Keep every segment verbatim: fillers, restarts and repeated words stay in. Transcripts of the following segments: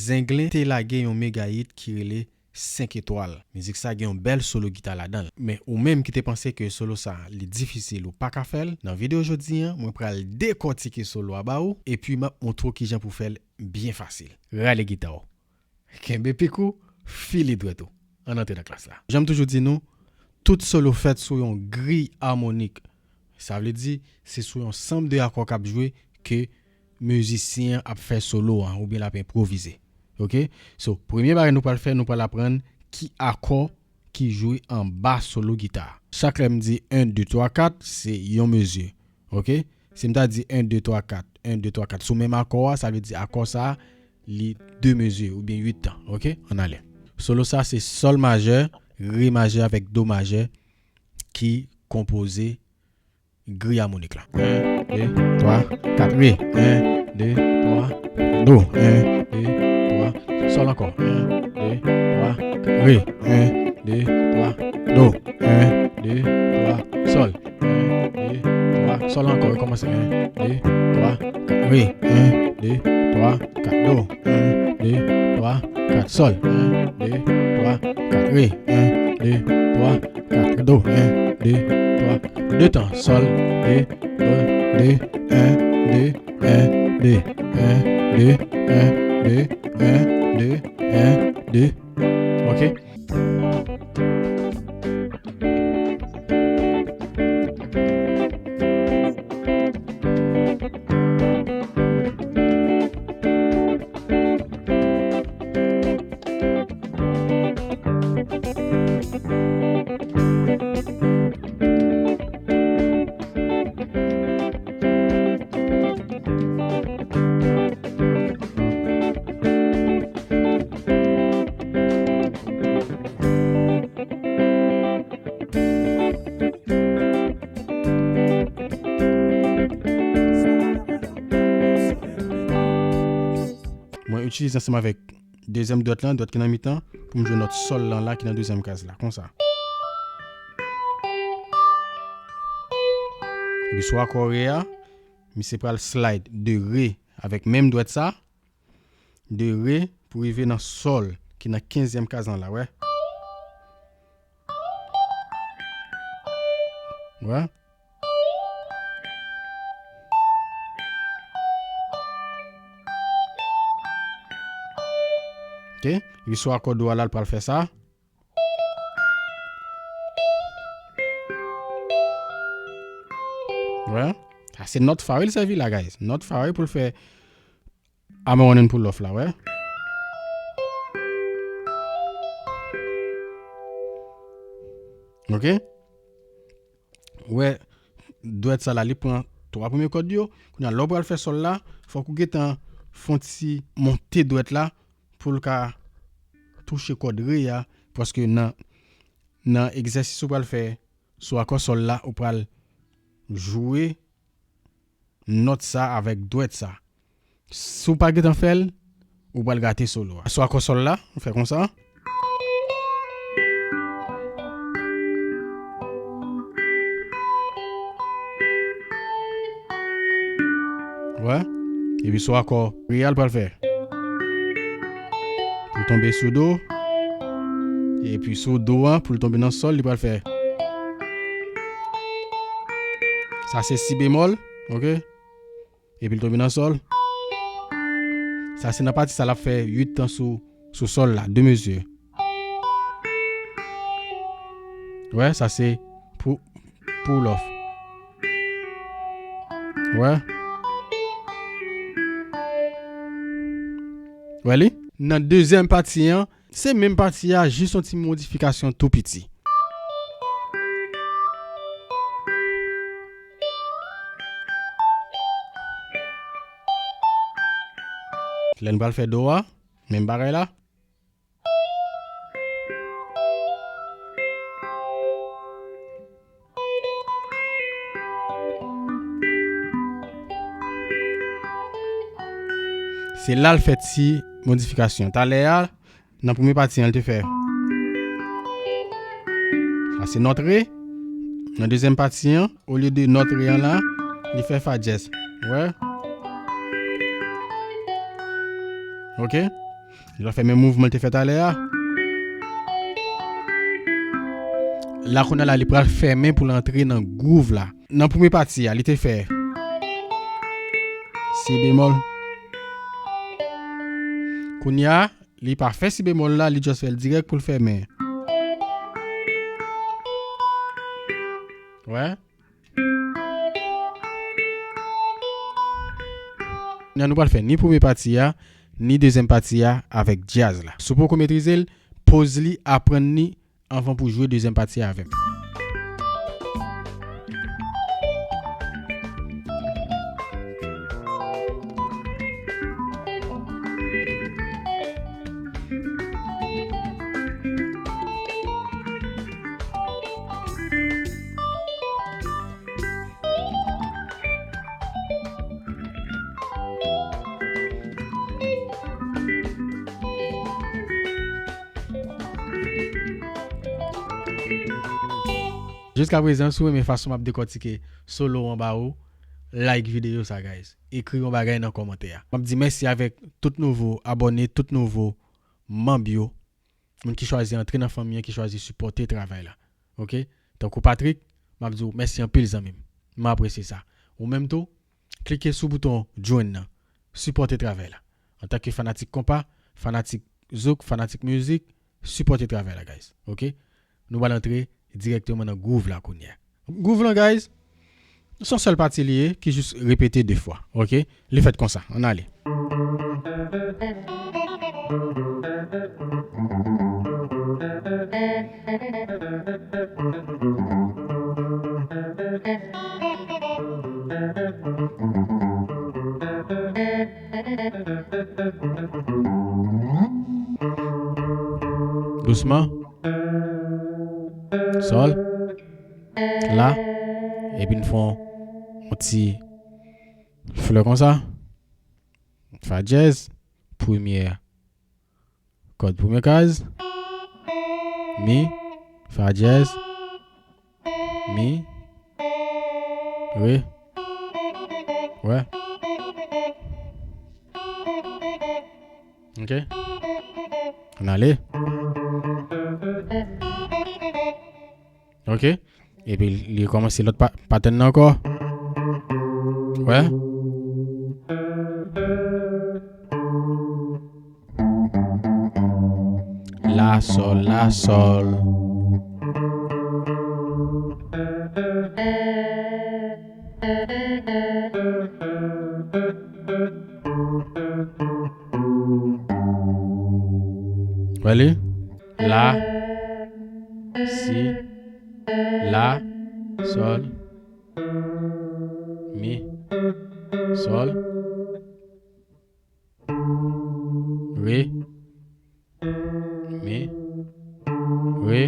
Zenglen te lage yon mega hit ki rele Senk Etwal. Mizik sa gen yon bèl solo gita ladan l. Men ou menm ki te panse ke solo sa li difisil ou pa ka fè l, nan videyo jodi a, mwen pral dekòtike solo a ba ou, epi m ap montre w kijan pou fè l byen fasil. Rale gita w. Kenbe pik ou, file dwèt ou. Ann antre nan klas la. Jan m toujou di nou, tout solo fèt sou yon griy amonik. Sa vle di, se sou yon sanm de akò k ap jwe ke mizisyen an ap fè solo an, oubyen l ap enpwovize. Oke? So, premye bagay nou pral fè, nou pral aprann ki akò ki jwe anba solo gita. Chak lè m di en, de, twa, kat, se yon mezi. Oke? Si m ta di en, de, twa, kat, en, de, twa, kat, sou menm akò a, sa vle di akò sa a, li de mezi oubyen uit tan. Oke? Ann ale. Solo sa, se sòl majè, re majè avèk do majè ki konpoze griy amonik la. En, de, twa, kat, re. En, de, twa, do. En, de, twa, sòl ankò. En, de, twa, kat, re. En, de, twa, do. En, de, twa, sòl. En, de, twa, sòl ankò. Rekòmanse. En, de, twa, kat, re. En, de, twa, kat, do. En, de, twa, kat, sòl. En, de, twa, kat, re. En, de, twa, kat, do. En, de, twa, de tan. Sòl, de, do, de, en, de, en, de, en, de, en, de, en, de, en, de. Oke? Mwen itilize ansanm avèk dezyèm dwèt lan, dwèt ki nan mitan, pou m jwe nòt sòl lan la ki nan dezyèm kaz la, konsa. Epi sou akò re a, misye pral slide de re avèk menm dwèt sa, de re pou rive nan sòl ki nan kenzyèm kaz lan la, wè. Wè. Ok, epi sou akò do a la, l pral fè sa. Wè. Sa se nòt fa wi l sèvi la, guys. Nòt fa wi pou l fè Amen, one and pull off la, wè. Ok? Wè, dwèt sa la, li pran twa premye kòd yo. Kounye a, lè w pral fè sòl la, fòk ou gentan fè yon ti monte dwèt la pou l ka touche kòd re a. Paske nan, nan egzèsis ou pral fè sou akò sòl la, ou pral jwe nòt sa avèk dwèt sa. Si w pa gentan fè l, ou pral gate solo a. Sou akò sòl la, ou fè konsa. Wè. Epi sou akò re a, l pral fè. Pou l tonbe sou do. Epi sou do a, pou l tonbe nan sòl, li pral fè. Sa se si bemòl, ok? Epi l tonbe nan sòl. Sa se nan pati sa l ap fè uit tan sou, sou sòl la, de mezi. Wè, sa se pou, pull off. Wè. Wè li? Nan dezyèm pati an, se menm pati a, jis yon ti modifikasyon tou piti. Lè n pral fè do a, menm bagay la. Se la l fè ti modifikasyon. Talè a, Nan premye pati an, li te fè. Sa se nòt re. Nan dezyèm pati an, olye de nòt re an la, li fè fa dyèz. Wè? Ok? Li va fè menm mouvman li te fè talè a. La kounye a la, li pral fèmen pou l antre nan gwouv la. Nan premye pati a, li te fè si bemòl. Kounye a, li pa fè si bemòl la, li just fè l dirèk pou l fèmen. Wè. Kounye a nou pral fè ni premye pati a, ni dezyèm pati a avèk djaz la. Si w poko metrize l, poz li, aprann li anvan pou jwe dezyèm pati a avè m. Jiska prezan, si w renmen fason m ap dekòtike solo an ba ou, like videyo sa, guys. Ekri yon bagay nan kòmantè a. M ap di mèsi avèk tout nouvo abòne, tout nouvo manm yo, moun ki chwazi antre nan fanmi an, ki chwazi sipòte travay la. Ok? Tankou Patrick, m ap di w mèsi anpil, zanmi m. M apresye sa. Ou menm tou, klike sou bouton join nan. Sipòte travay la. Antanke fanatik konpa, fanatik zouk, fanatik mizik, sipòte travay la, guys. Ok? Nou pral antre dirèkteman nan gwouv la kounye a. Gwouv lan, guys, se yon sèl pati li ye, ki jis repete de fwa. Ok? Li fèt konsa. Ann ale. Dousman. Sòl. La. Epi n fè yon, yon ti flè konsa. Fa dyèz. Premyè kòd, premye kaz. Mi, fa dyèz, mi, re. Wè. Ok. Ann ale. Ok. Epi li kòmanse lòt pa-, patèn nan ankò. Wè. La, sòl, la, sòl. Wè li? La, si, la, sòl, mi, sòl, re, mi, re,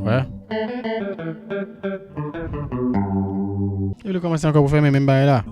wè. E li kòmanse ankò pou fè menm, menm bagay la.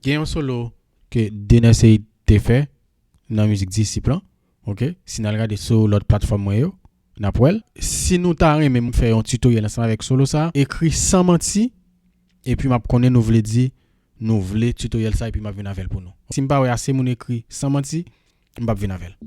Gen yon solo ke Dener Ceïd te fè nan mizik Disip lan. Ok? Si n al gade sou lòt platfòm mwen yo, n ap wè l. Si nou ta renmen m fè yon tutoriel ansanm avèk solo sa, ekri San Manti, epi m ap konnen nou vle di, nou vle tutoriel sa, epi m ap vin avè l pou nou. Si m pa wè ase moun ekri San Manti, m p ap vin avè l.